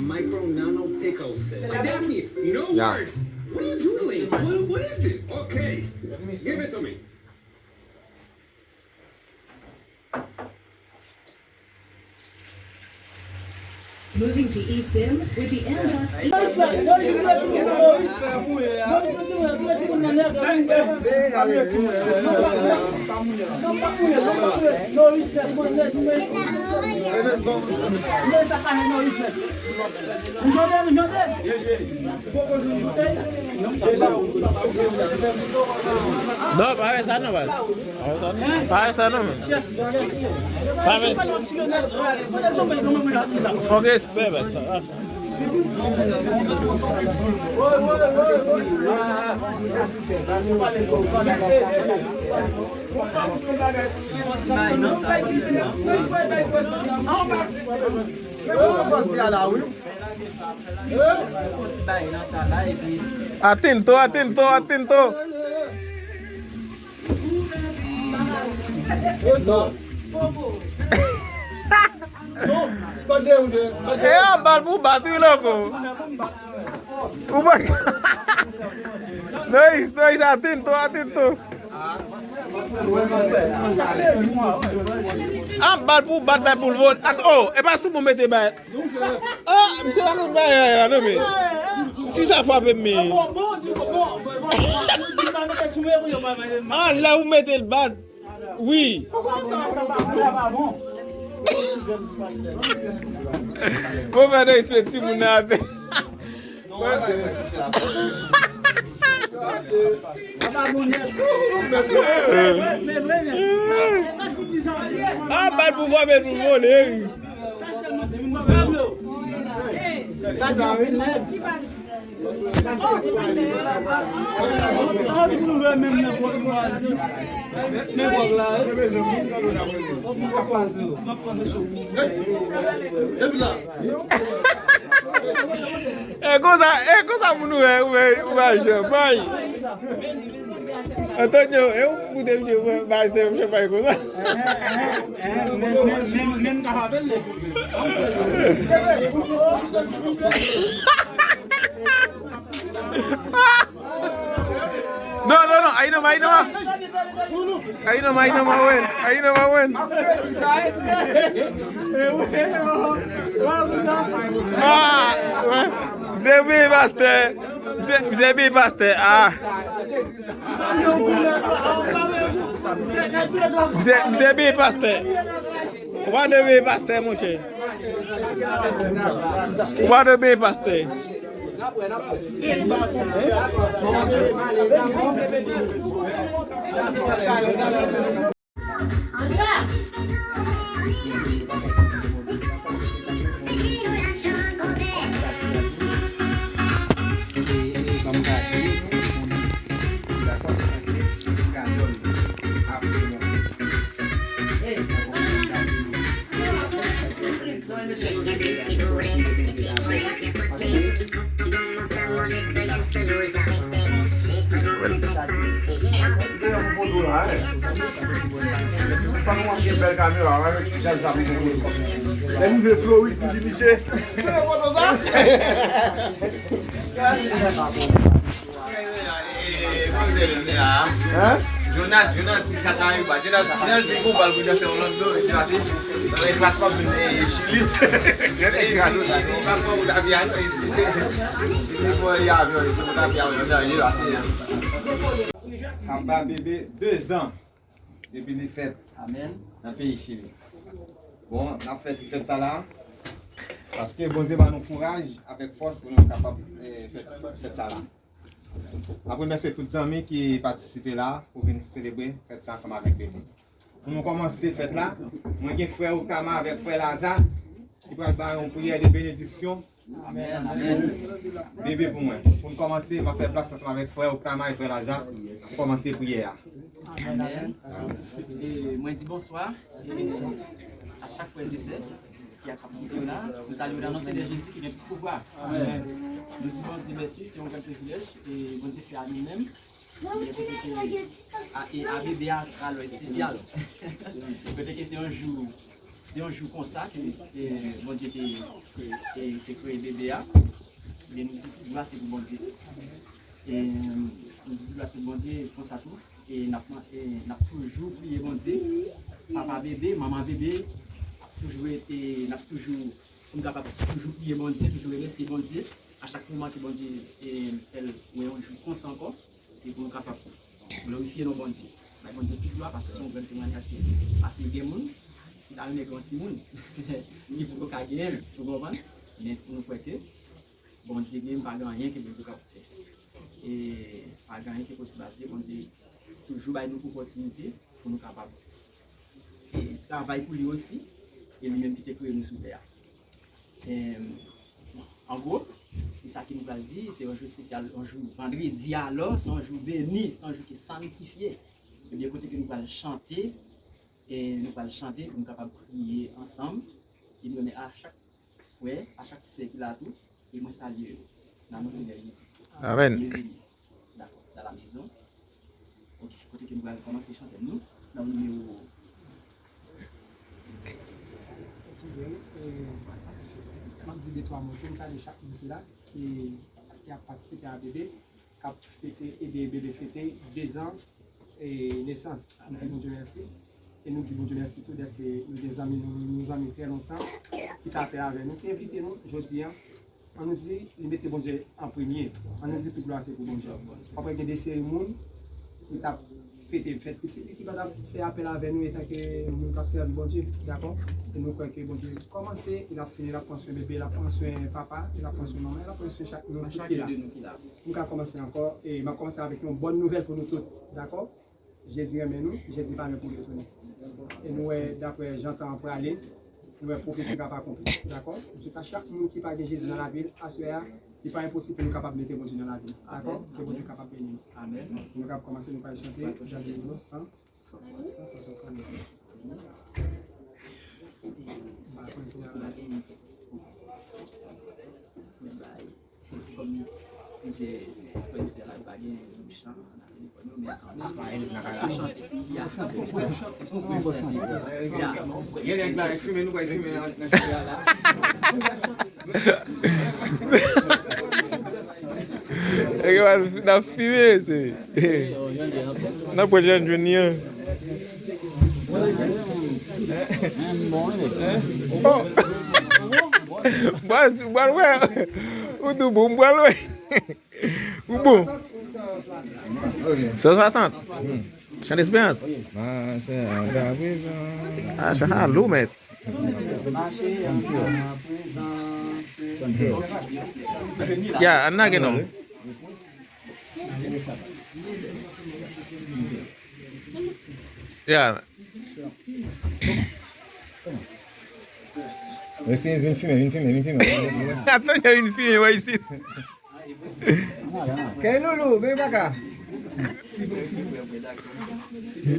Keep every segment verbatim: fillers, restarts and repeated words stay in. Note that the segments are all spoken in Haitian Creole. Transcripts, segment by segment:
Micro nano pickle set. Daphne, no words. What are you doodling? What, what is this? Okay, give it to me. Moving to eSIM with the Amdocs. Non, pa fè sa non, baz. Pa fè sa non, men. Pa fè sa. Fòk respè, baz. Atento, atento, atento. E a bal pou bat wi, loko. Ou pa Nois, Nois, atento, atento. A bal pou bat, bay pou l vole. At, oh, e pa sou mwen mete bay. Oh, m se pa konn bagay la non, men si sa frape m, men. Ah, la ou mete l baz. Wi. Bon, fè respè timoun nan atè. Ah, bal pou vwa, bal pou vole. Sa di anpil nèg. Sa di nou wè menm nan pwòp mwa di. Men pwòp la, wi. Pwòp mwa pase yo. Epi la. E konsa, e konsa moun ou wè, ou wè, ou wè chanpay. Antonio, e ou boute misye, ou wè, bay se chanpay konsa. Men, men, men, men, men, men, men, men, Non, non, non, ay non, ay non. Ayinò, ayinò, mwen. Ayinò, mwen. Ah, wè. Mse byen pastè. Mse, mse byen pastè. Ah. Mse, mse byen pastè. Ou pa dwe byen pastè, monchè. Ou pa dwe byen pastè. Lè m rive Florid, m di misye. Hein? Jonas, Jonas, di Caraïba. Jonas, Jonas di gon bal pou Jonas Orlando, Jonas, eh, paspò pou, eh, Chili. Eh, paspò pou Davian, eh, se, se pou avyon, se pou Davian, nan dènye la, se. Papa bebe, de zan depi li fèt. Amèn. Nan peyi Chili. Bon, n ap fè ti fèt sa la, paske Bondye ba nou kouraj avèk fòs pou nou kapab, eh, fè ti fèt sa la. N ap remèsye tout zanmi ki patisipe la pou vin selebre fèt sa ansanm avèk bebe. Pou nou kòmanse fèt la, mwen gen frè Okama avèk frè Laza ki pral bay yon priyè de benediksyon. Amèn, amèn. Bebe pou mwen. Pou nou kòmanse, m ap fè plas ansanm avèk frè Okama e frè Laza pou kòmanse priyè a. Amèn. E mwen di bonswa a chak frè e sè ki ap koute yo la, nou salye yo nan non Senyè Jezi ki gen tout pouvwa. Amèn. Nou di Bondye mèsi, se yon gran privilèj e Bondye fè a nou menm. E kote ke a, e a bebe a, alò espesyal. Kote ke se yon jou, se yon jou konsa ke, e, Bondye te, te, te, te kreye bebe a. E nou di tout glwa se pou Bondye. E nou di tout glwa se pou Bondye konsa tou. E n ap, e n ap toujou priye Bondye. Papa bebe, manman bebe, toujou rete, n ap toujou, pou n kapab toujou priye Bondye, toujou remèsye Bondye. A chak moman ke Bondye, e, fè l wè yon jou konsa ankò, e pou nou kapab glorifye non Bondye. Bay Bondye tout glwa, paske se yon gran temwayaj ke, paske gen moun ki ta renmen gen yon timoun, ki poko ka genyen l, ou konprann? Men pou nou kwè ke Bondye menm pa gen anyen ke Bondye pa fè. E pa gen anyen ki posib a Dye. Bondye toujou bay nou opòtinite pou nou kapab, e, travay pou li osi, e li menm ki te kreye nou sou tè a. E, an gwo, se sa ke nou pral di, se yon jou espesyal, yon jou vandredi alò, se yon jou beni, se yon jou ki sanntifye. Ebyen, kote ke nou pral chante, e nou pral chante pou nou kapab priye ansanm, e nou renmen a chak frè, a chak sè ki la tou, e mwen salye yo. Nan non Senyè Jezi. Amèn. Bienvenue. Dakò, dans la maison. Ok, kote ke nou pral kòmanse chante nou, nan nimewo. Eskize m, e, m ap di de twa mo tou, m salye chak moun ki la, ki, ki ap patisipe a bebe. K ap fete, ede bebe fete dezan, e, nesans. Nou di Bondye mèsi. E nou di Bondye mèsi tou dèske nou gen zanmi nou, nou zanmi trè lontan, ki t atè avè nou, ki envite nou jodi a. An nou di, li mete Bondye an premye. An nou di tout glwa se pou Bondye. W ap wè gen de seri moun ki t ap fete fèt pitit li, ki pa t ap fè apèl avè nou etanke moun k ap sèvi Bondye, dakò? E nou kwè ke Bondye kòmanse, e l ap fini, l ap pran swen bebe, l ap pran swen papa, e l ap pran swen manman, e l ap pran swen chak nou tout ki la. M ka kòmanse ankò, e m ap kòmanse avèk yon bòn nouvèl pou nou tout, dakò? Jezi renmen nou, Jezi pa lwen pou l retounen. E nou wè, daprè jan tan an prale, nou wè pwofesi k ap akonpli, dakò? M swete a chak moun ki pa gen Jezi nan lavi l, aswè a, li pa enposib pou nou kapab mete Bondye nan lavi nou, dakò? Ke Bondye kapab beni nou. Amèn. Nou kapab kòmanse, nou pral chante, Dans la maison san, san swasant, san swasant. M pa konn ki nan la. Kòm plizyè frè e sè la, yo pa gen chan nan telefòn yo, men kanmenm, y a chante. Y a chante. Gen nèg la, y ap fimen, nou pral fimen nan, nan chante a la. N ap fimen, se. N ap pran jan jwenn li an. Oh. Baz, ou pral wè. Ou tou bon, ou pral wè. Ou bon. San swasant. Chan Esperans. Mache antre a prezan. Ah, chan sa lou, mèt. Ya, ann lage non. Ya. Mesye, vin fimen, vin fimen, vin fimen. Atann, vin fimen, wè isit. Kay Loulou, vin pa ka.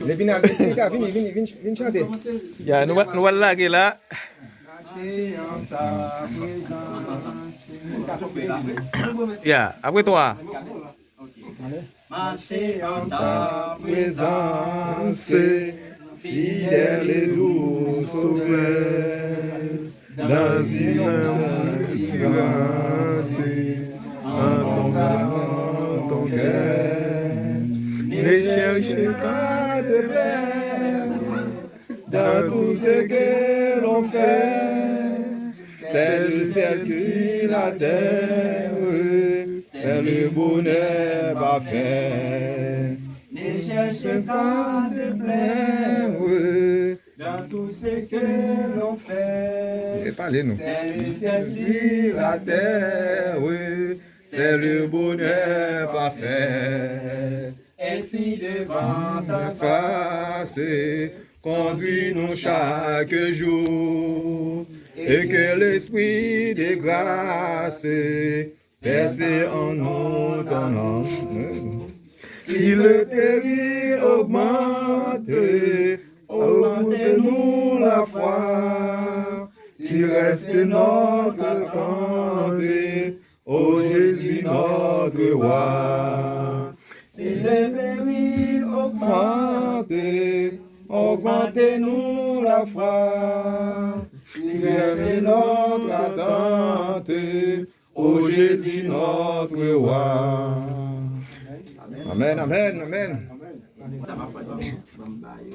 Depi n ap vin, vin, vin, vin, vin chante. Ya, nou pral, nou pral lage la. Ya, apre twa. Mache an ta prezans, fidèl e dou Sovè, dans une assurance en ton cœur, en ton cœur. Ne cherche qu'à te plaire dans tout ce que l'on fait. C'est le ciel sur la terre, c'est le bonheur parfait. Ne cherche pas de plaire dans tout ce que l'on fait. C'est le ciel sur la terre, c'est le bonheur parfait. Ainsi devant ta face, conduis-nous chaque jour, et que l'esprit de grâce verse en nous ton nom. Si le péril augmente, augmente-nous la foi. Si reste notre attente, ô Jésus notre roi. Si le péril augmente, augmente-nous la foi. Si reste notre attente, ô Jésus notre roi. Amen, amen, amen.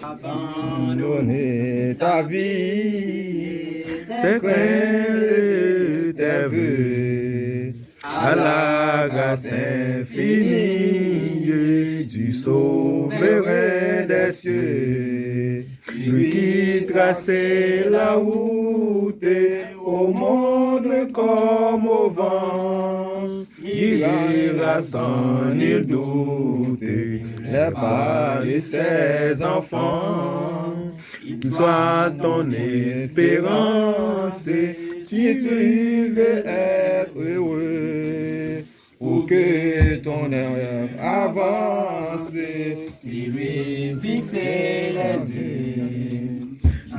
Abandonner ta vie, tes craintes et tes vœux à la grâce infinie du Souverain des cieux, lui qui traçait la route au monde comme au vent. Il ira sans nul doute les pas de ses enfants. Sois ton espérance si tu veux être heureux. Pour que ton œuvre avance, si lui fixer les yeux.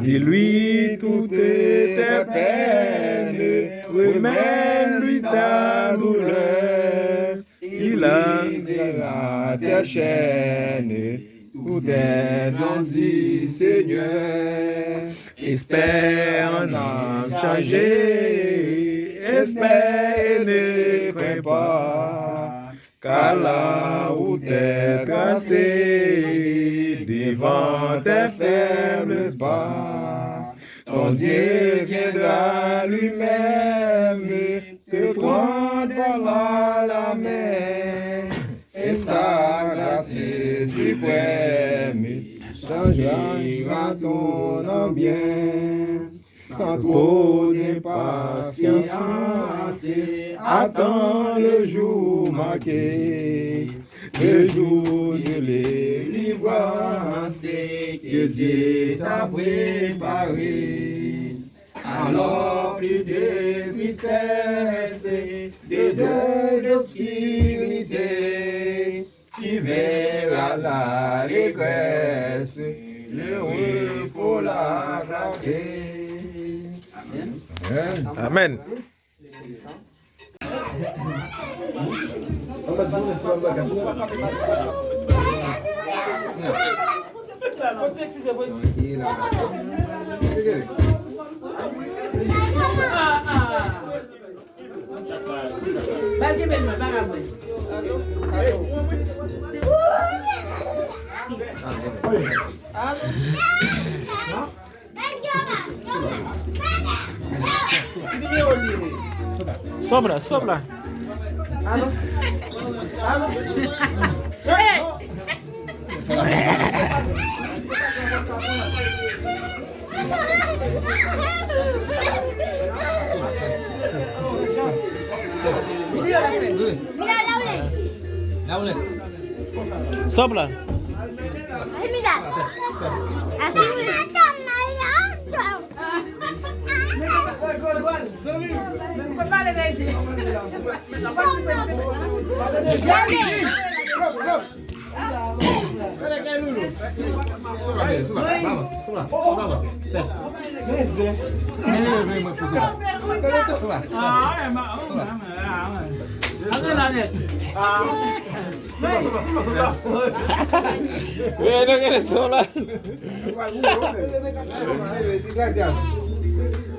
Dis-lui toutes tes peines, remets-lui ta douleur. Il brisera tes chaînes, tout est don du Seigneur. Espère en âme changée, espère et ne crains pas, car la route est tracée devant tes faibles pas. Ton Dieu viendra lui-même te prendre par la main, et sa grâce suprême changera ton âme bien. Sans trop d'impatience, attends le jour marqué, le jour de délivrance que Dieu t'a préparé. Alors plus de tristesse, de deuil, d'obscurité, tu verras l'allégresse, le repos, la clarté. Amen. Amen. Amen. Sòm la, sòm la. Alo? Alo? Hey! Sòm la. Wi, nou gen sòm la. Gracias.